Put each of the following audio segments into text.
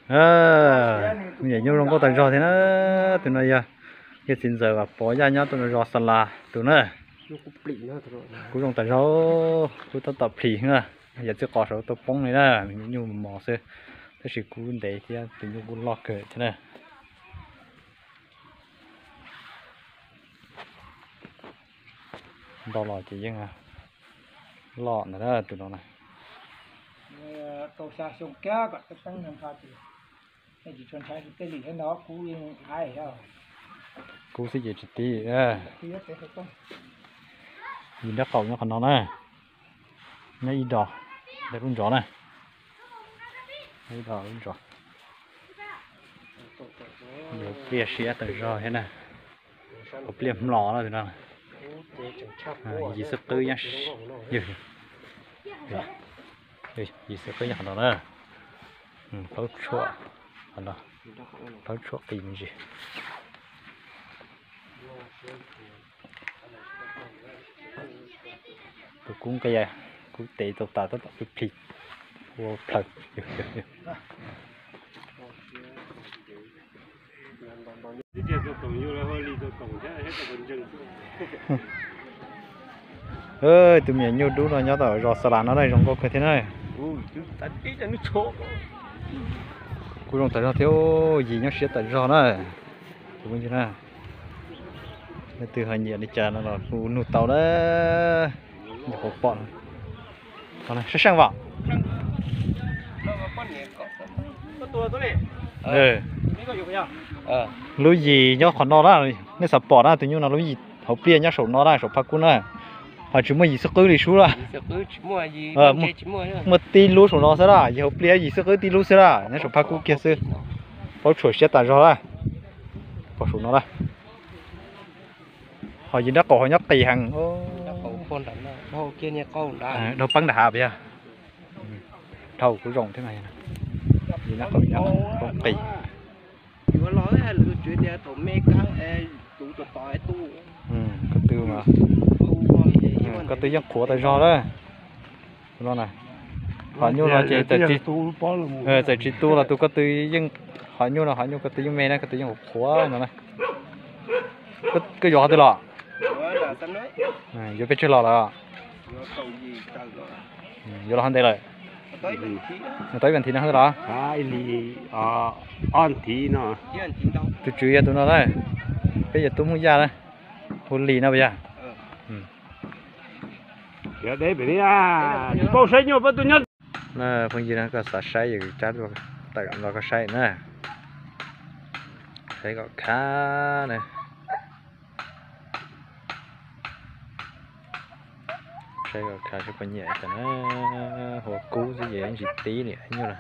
Tus me nyuam nyuj zoo nkauj tas zog thiab na. Tus no yog yawg txiv ntxawm Vam Pov Yaj nyob rau zos Xa Las tus na. Kub zoo tas zog, kub tab tom plis na. Yam txij qos saud tau poob li na, me nyuam nyuj mos xwb, tab sis kub ntev thiab tus nyuj kuj loj kawg thiab na. Nto los ces yeej loj ntag tus no na. Kub xwb ces tsis tib. Yim nrab qaum nyob qhov no na. Nyob ib do, ntawm lub ntsov na. Ib do lub ntsov. Pliaj siab tas zog thiab na. Hauv pliaj hmlo na tus no. Yim xwb qwb nyob, yim xwb qwb nyob qhov no na. Plaub tshuam, qhov no plaub tshuam qis me ntsis. Tus kub nqia, kub tev tau tas tab tom plig plig ua plhaws. Tus me nyuam nyuj dub no nyob tom zos Xa Las no na, zoo nkauj kawg thiab na. Kuj zoo tas zog thiab, yim nyob siab tas zog na. Tus phooj ywg na, leej twg ho nyiam li cas no los kuj nug tau na. Nyuam qhuav pom, sab seej vam. Lub yim nyob qhov no na, nej xav pom na, tus nyuj no lub yim hauv pliaj nyob saum no na, saum phab kub na. Ho tsis muaj yim xwb qwb li sub lawm. Muaj tib lub saum no xwb lawm, yim hauv pliaj yim xwb qwb tib lub xwb lawm, nyob saum phab kub kiag xwb. Plaub tshuam siab tas zog lawm. Pom saum no lawm. Ho yim nrab qaum ho nyob qis heev. Dhau peeb nram hav puas yog? Dhau kuj zoo thiab mas. Yim nrab qaum nyob qis. Koj tw, koj tw yeej qhuav tas zog lawm. Ho nyuj no ces txawm tsis tu los tus koj tw yeej, ho nyuj no ho nyuj koj tw yeej me na, koj tw yeej qhuav no na. Koj yuav qhov twg los? Yuav pes tsawg los lawm? Yuav los hov ntev lawm? Tau ib vas thiv no los? Tus tswv yog tus no na, peb yog tub Hmoob Yaj na, hu Lis no puas yog? Phooj ywg, koj xav saib yus cab tawm los koj saib na. Saib kom khav na. Saib kom khav seb puas nyiam tas na. Hua kub xwb ces tsis tib li nyuj na.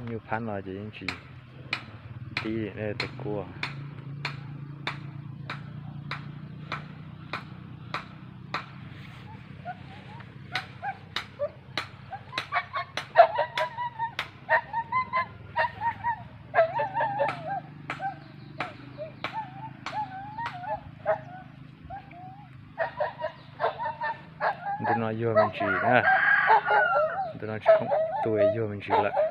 Nyuj phab no ces yeej tsis tib li tus kub. Ntu no yuag me ntsis na. Ntu no tsis khoom tu yuag me ntsis lawm.